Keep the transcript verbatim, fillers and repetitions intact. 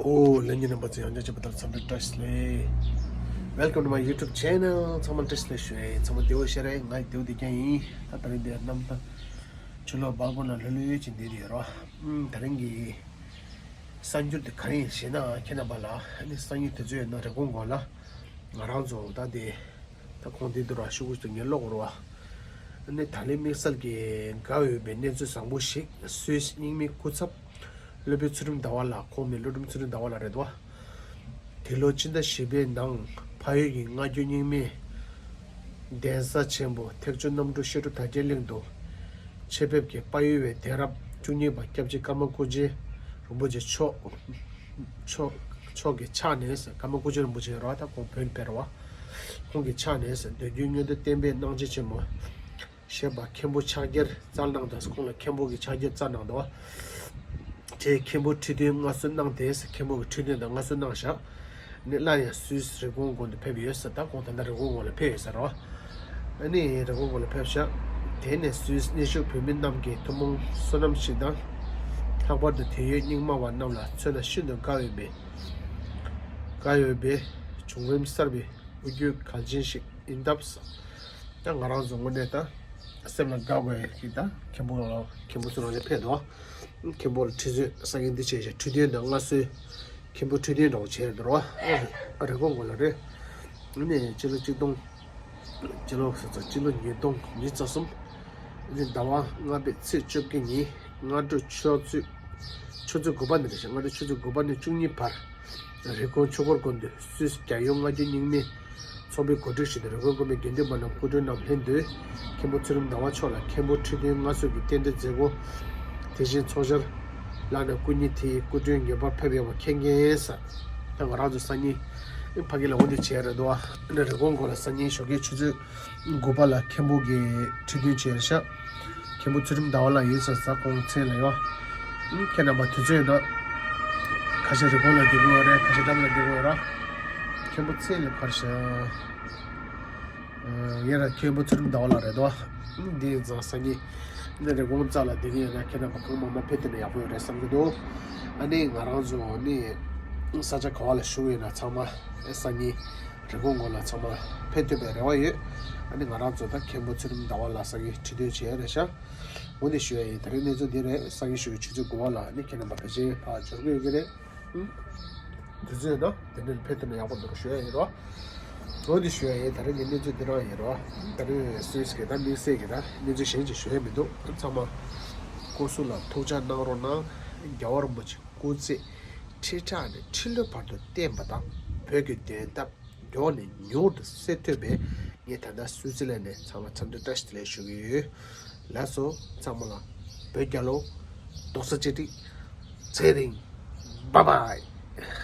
ཨོ་ལྷན་རྒྱས་རྣམ་པ་ཚོ་ཡང་བསྐྱར་བྱས་པ་ལྟར་འཚམས་འདྲི་བཀྲ་ཤིས་བདེ་ལེགས། Welcome to my YouTube channel. ཚང་མ་བཀྲ་ཤིས་བདེ་ལེགས་ཞུ་ཡས། ཚང་མ་བདེ་པོ་ཤག་རེད། ང་བདེ་པོ་བསྡད་ཀྱི་ཡིན། ད་དེ་རིང་འདིར་གནམ་ཐང་ཆུ་ལོག་འབར་ཁུང་ལ་ལྷོད་ལྷོད་བྱས་བསྡད་ཡོད་རེད། ཨུམ། དེ་རིང་གི་གསར་འགྱུར་དེ་ག་རེ་ཡིན་ཞེ་ན། ཁྱེད་རྣམ་པ་ལ་ཨ་ནི་སང་ཉིན་དུས་ཚོད་ཡོད་ན་རི་ཀོན་གོང་ལ་ང་རང་ཚོ་ད་དེ། ད་ཁོང་འདི་འདུག་ར། ཤོག་གུ་ཚོ་ངས་ཀློག་དགོས་རེད་བ། ཨ་ནི་ད་ལན་དམིགས་བསལ་གྱི་དགའ་འོས་པའི་གནས་ཚུལ་བཟང་པོ་ཞིག་སུད་སི་རྙིང་མའི་སྐུ་ཚབ་སློབ་དཔོན་ཚུལ་ཁྲིམས་ཟླ་བ་ལགས། ཁོང་ནི་སློབ་ཕྲུག་ཚུལ་ཁྲིམས་ཟླ་བ་ལགས་རེད་དོ། འདི་ལོ་ཕྱི་ཟླ་བཞི་པའི་ནང་ཕ་ཡུལ་གྱི་སྔ་འགྱུར་རྙིང་མའི་གདན་ས་ཆེན་པོ་ཐེག་མཆོག་རྣམ་གྲོལ་བཤད་སྒྲུབ་དར་རྒྱས་གླིང་དུ་ཆེད་ཕེབས་ཀྱིས་དཔལ་ཡུལ་བའི་གདན་རབས་བཅུ་གཉིས་པ་སྐྱབས་རྗེ་ཀརྨ་སྐུ་རྗེ་རིན་པོ་ཆེ་མཆོག་མཆོག་མཆོག་གི་ཕྱག་ནས། ཀརྨ་སྐུ་རྗེ་རིན་པོ་ཆེ་རེད་བ། ད་ཁོང་བོད་ནས་ཕེབས་རེད་བ། ཁོང་གི་ཕྱག་ནས་འདོད་རྒྱུའི་མངོན་མཐོ་བསྟན་པའི་གནང་སྦྱིན་ཆེན་མོ་ཞེས་པ་མཁན་པོ་ཕྱག་རྒྱར་བཅར་གནང་དང་། ཁོང་ལ་མཁན་པོ་གི་ཕྱག་རྒྱར་བཅར་གནང་དང་བ། དེས་མཁན་པོ་ཁྲི་འདོན་མངའ་གསོལ་གནང་སྟེ། མཁན་པོ་གི་ཁྲི་འདོན་དང་མངའ་གསོལ་གནང་བཞག་ནས་སླར་ཡང་སུད་སི་རི་ཀོན་གོང་དུ་ཕེབས་ཡོད་ཟེར། ད་ཁོང་ད་ལྟ་རི་ཀོན་གོང་ལ་ཕེབས་ཡོད་ཟེར་རོ། ཨ་ནི་རི་ཀོན་གོང་ལ་ཕེབས་བཞག་དེ་ནས་སུད་སི་གནས་བཞུགས་བོད་མི་རྣམས་ཀྱི་ཐུན་མོང་བསོད་ནམས་ཤིག་དང་། ལྷག་པར་དུ་དད་ཡོད་རྙིང་མ་བ་རྣམས་ལ་མཚོན་ན་ཤིན་ཏུ་དགའ་འོས་པའི་དགའ་འོས་པའི་བྱུང་རིམ་གསར་པའི་འོ་བརྒྱལ་གལ་ཆེན་ཞིག་ཡིན་སྟབས། ད་ང་རང་ཚོ་དངོས་གནས་ད་སེམས་ལ་དགའ་དགོས་ཡ་ཞིག་ད་མཁན་པོ་ལ་མཁན་པོ་ཚོ་རང་ཅག་ཕེབས་འདུག་མཁན་པོ་ལ་ཁྲི་ཚོས་སང་ཉིན་འདི་བྱས་ཤག་ཁྲི་འདོན་དང་མངའ་གསོལ། མཁན་པོ་ཁྲི་འདོན་འདྲ་བོ་བྱས་འདུག་རོ། རི་ཀོན་གོང་ལ་རེད། ནས་སྤྱི་ལོ་གཅིག་སྟོང་། སྤྱི་ལོ་ཟེར་ཚོ་སྤྱི་ལོ་ཉིས་སྟོང་ཉི་ཤུ་རྩ་གསུམ། ནས་ཟླ་བ་ལྔ་པའི་ཚེས་བཅོ་བརྒྱད་ཉིན་སྔ་དྲོ་ཆུ་ཚོད། ཆུ་ཚོད་དགུ་པ་ནས་རེད་ཤག་སྔ་དྲོ་ཆུ་ཚོད་དགུ་པ་ནས་བཅུ་གཉིས་བར། རི་ཀོན་ཆོས་འཁོར་དགོན་དུ་སུད་སི་རྒྱལ་ཡོངས་སྔ་འགྱུར་རྙིང་མའི་ཚོགས་པའི་གོ་སྒྲིག་ཞིག་ཏུ་རི་ཀོན་དགོན་པའི་དགེ་འདུན་པ་རྣམས་སྐུ་མགྲོན་རྣམས་ལྷན་དུ་མཁན་པོ་ཚུལ་ཁྲིམས་ཟླ་བ་མཆོག་ལ་མཁན་པོ་ཁྲི་འདོན་མངའ་གསོལ་གྱི་རྟེན་འབྲེལ་མཛད་སྒོ། དེ་བཞིན་ཚོགས་བཅར་ལགས་ནས་སྐུ་ཉིད་དེའི་སྐུ་མགྲོན་ངེས་པར་ཕེབས་ཡོང་བ་མཁྱེན་མཁྱེན་ཟེར། ད་ང་རང་ཚོ་སང་ཉིན་ཕ་གི་ལ་འོ་འདི་བྱས་རེད་འདུག་ཨ་ནི་རི་ཀོན་གོང་ལ་སང་ཉིན་ཞོགས་ཀའི་ཆུ་ཚོད་དགུ་པ་ལ་མཁན་པོ་གི་ཁྲི་འདོན་བྱས་ཤག་མཁན་པོ་ཚུལ་ཁྲིམས་ཟླ་བ་ལགས་ཡིན་ཟེར་ས། ཁོང་མཚན་ལ་ཡོད། ཁྱེད་རྣམ་པ་དུས་ཚོད་ཡོད་ན། ཁ་ཤས་རི་ཀོན་ལ་བསྡད་ཀྱི་ཡོད་རེད། ཁ་ཤས་འགྲམ་ལ་བསྡད་ཀྱི་ཡོད་རེད། མཁན་པོ་མཚན་ལ་ཕར་ཤག་ཡ་ར་མཁན་པོ་ཚུལ་ཁྲིམས་ཟླ་བ་ལགས་རེད་དོ། འདི་ཡིན་ཙང་སང་ཉིན་ནི་རི་ཀོན་རྩ་ལ་བསྡད་ཀྱི་ཡོད་ན། ཁྱེད་རྣམ་པ་གང་མང་མང་ཕེབས་ཐུབ་ན་ཡག་པོ་ཡོད་རེད་བསམ་གྱི་འདུག་ཨ་ནི་ང་རང་ཚོ་ནི་ས་ཆ་ག་བ་ལ་བཞུགས་ཡོད་ན་ཚང་མ་སང་ཉིན་རི་ཀོན་གོང་ལ་ཚང་མ་ཕེབས་ཐུབ་པའི་རེ་བ་ཡོད། ཨ་ནི་ང་རང་ཚོ་ད་མཁན་པོ་ཚུལ་ཁྲིམས་ཟླ་བ་ལགས་སང་ཉིན་ཁྲི་འདོན་བྱས་རེད་ཤག་འོ་འདི་ཞུ་ཡ་ཡིན། དེ་རིང་གནས་ཚུལ་འདི་རེད། སང་ཉིན་ཞུ་བའི་ཆུ་ཚོད་དགུ་པ་ལ་ཨ་ནི་ཁྱེད་རྣམ་པ་ཕལ་ཆེར་ཕར་འབྱོར་གྱི་ཡོད་ཀྱི་རེད། ཨུམ། དུས་ཚོད་ཡོད་ན་དེ་འདྲ་ཕེབས་ཐུབ་ན་ཡག་པོ་འདུག་ཞུ་ཡ་ཡིན་རོ། འོ་འདི་ཞུ་ཡ་ཡིན། དེ་རིང་གི་གནས་ཚུལ་འདི་རང་ཡིན་རོ། དེ་རིང་སུད་སི་གི་ད་དམིགས་བསལ་གྱི་ད་གནས་ཚུལ་གཞན་ཅིག་ཞུ་ཡ་མི་འདུག་ཚང་མ་སྐུ་གཟུགས་ལ་ཐུགས་ཅག་གནང་རོགས་གནང་། རྒྱལ་བ་རིན་པོ་ཆེ་སྐུ་ཚེ་ཁྲི་ཕྲག་ནས་ཁྲི་ལོའི་བར་དུ་བརྟན་པ་དང་། བོད་ཀྱི་དོན་དག་མགྱོགས་ནས་མྱུར་དུ་སེལ་ཐུབ་པའི་ངས་ད་ལྟ་སུད་སི་ལན་ནས་ཚང་མ་འཚམས་འདྲི་བཀྲ་ཤིས་བདེ་ལེགས་ཞུ་གི་ཡོད། ལགས་སོ། ཚང་མ་ལ་བོད་རྒྱལ་ལོ། རྡོག་རྩ་གཅིག་སྒྲིལ། ཚེ་རིང་། བཱའི་བཱའི།